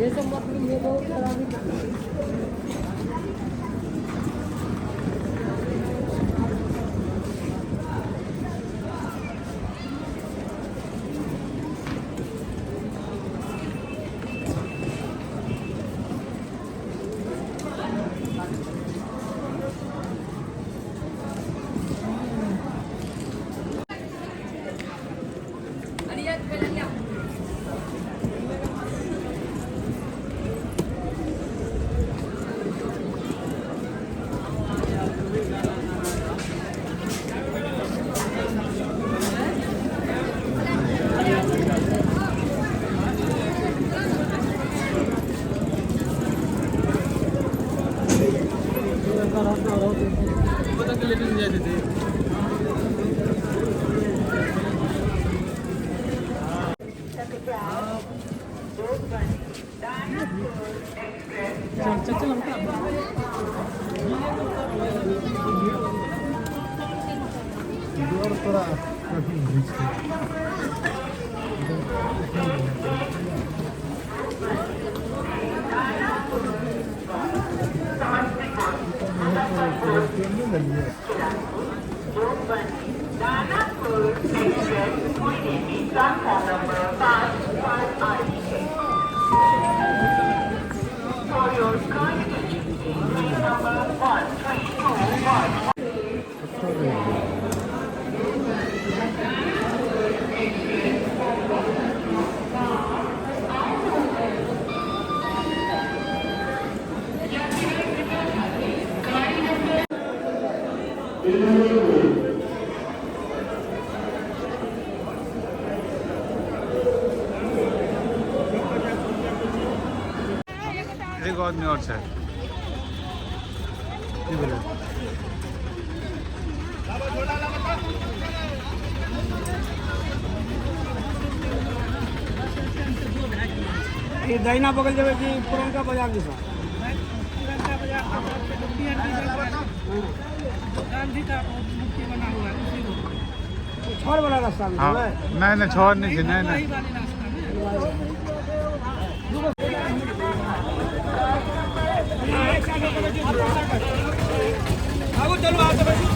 ये सब मत लीजिए, बहुत खराबी। एगो आदमी और छै। की भेलै? ई दाहिना बगल जेबै कि पुरनका बाजार दिशा? पुरनका बाजार का तरफ से जो पीएनबी बैंक है ना, गांधी का मूर्ति बना हुआ है, उसी रोड पे। छड़ वाला रास्ता में हाँ। जेबै? नहि नहि, छड़ नहि छै, नहि वही नहि। वाले रास्ता में। आगू चलू, आगू चलू।